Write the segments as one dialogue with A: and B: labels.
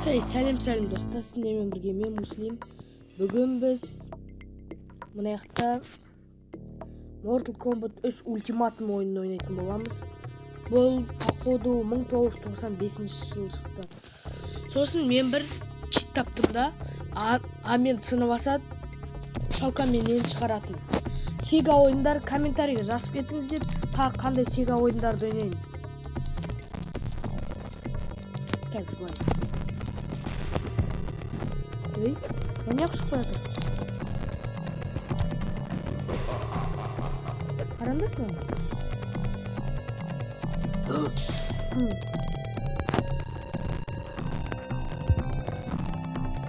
A: Hey, сәлем сәлем достар, сіздермен бірге мен Муслим. Бүгін біз мына жақта Mortal Kombat 3 Ultimatum ойынын ойнайтын боламыз. Бұл походу 1995 жылы шықты. Сосын мен бір чит таптым да, А мен С-ны басады, Шаукан мен нені шығаратын. Sega ойындар комментарийге жазып кетіңіздер, тағы қандай Sega ойындарды ойнайын. Қазір былай. Ей, мына неғып шықпай жатыр? Қараңдаршы мына.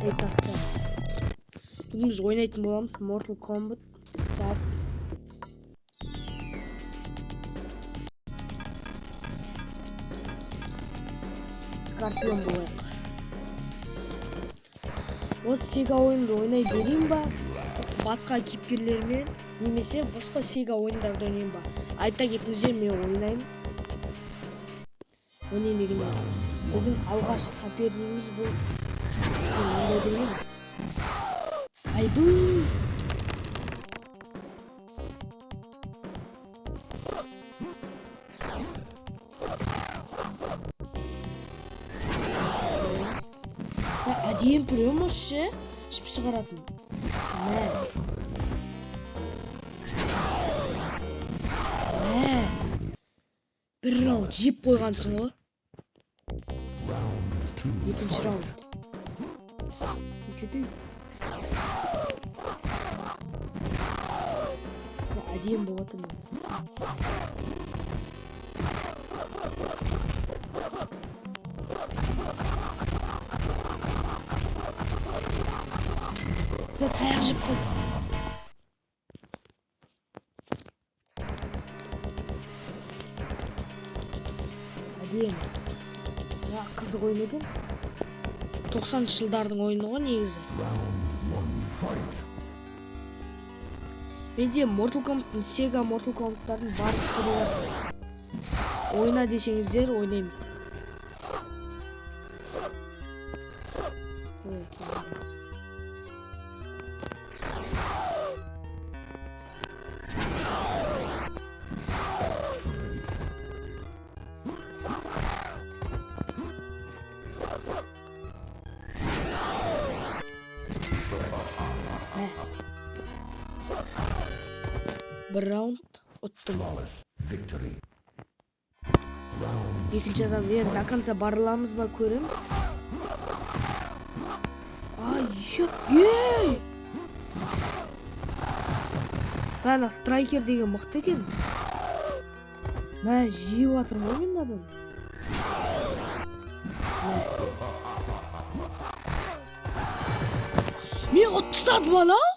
A: Ей, тақта. Бүгін біз ойнайтын боламыз Mortal Kombat Start. Скорпион болайық. Осы Sega ойынды ойнай берейін ба? Басқа кейіпкерлермен немесе басқа Sega ойындарды ойнайын ба? Айта кетіңіздер, мен ойнаймын. Ойнайын деген емес. Біздің алғашқы сопернигіміз бұл. Мен ондай білмеймін. Айбу! Әдемі прием осы ше, ішіп шығаратын. Мә. Мә. Бір раунд жеп қойғансың ғой. Екінші раунд. Неше? Әдемі болып жатыр негізі. Я таяқ жеп қалдым. Әдемі. Я, қызық ойын екен. 90-шы жылдардың ойыны ғой негізі. Менде Mortal Kombat'ın, Sega Mortal Kombat'тардың барлық түрі бар. Ойна десеңіздер ойнаймын. Ой, Мә. Бір раунд ұттым. Екінші адам, енді до конца бара аламыз ба, көреміз. Ай, еще, ей! Мә, ана страйкер деген мықты екен. Мә, жеп жатырмын ғой мен мынадан. Мә. Мен ұтып тастадым анау.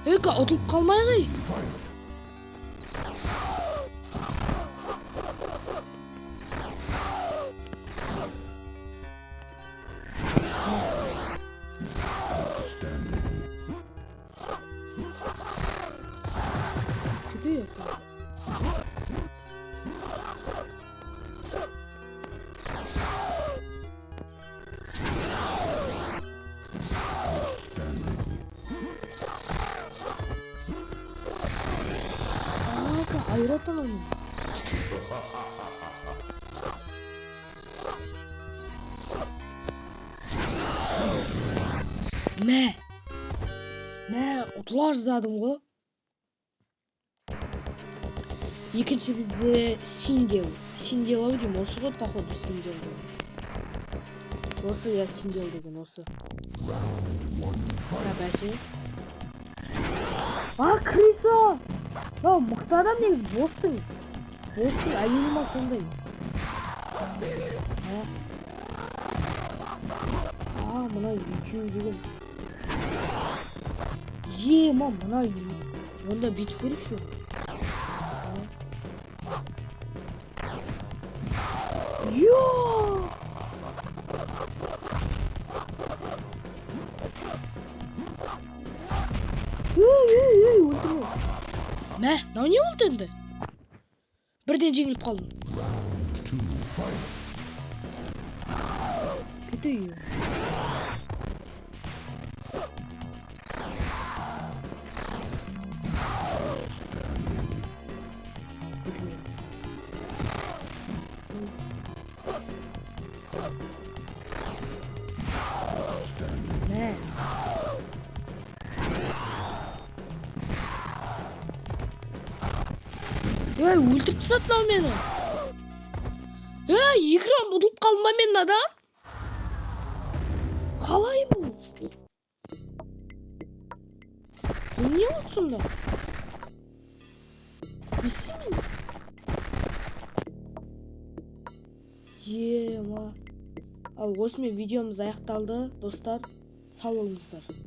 A: Эка, ұтылып қалмай ғой. Что это? Айыратын оны. Мә. Мә, ұтыла жаздадым ғой. Екінші бізде Синдел. Синдел ау деймін, осы ғой походу Синдел деген. Осы, иә, Синдел деген осы. Мә, бәсе. А, крыса! Мынау мықты адам негізі, бостың. Бостың әйелі ма сондай? А, мына екеуі деген. Е, ма, мына онда бүйтіп көрейікші. Йо! Ей, ей, ей, өлтірме. Мә, мынау не болды енді? Бірден жеңіліп қалдым. Кетейін. Білмеймін. Мә. Ей, өлтіріп тастады мынау мені. Ей, екі раунд ұтылып қалдым ба мен мынадан? Қалай бұл? Бұл не болды сонда? Не істеймін? Ема. Ал осымен видеомыз аяқталды, достар. Сау болыңыздар.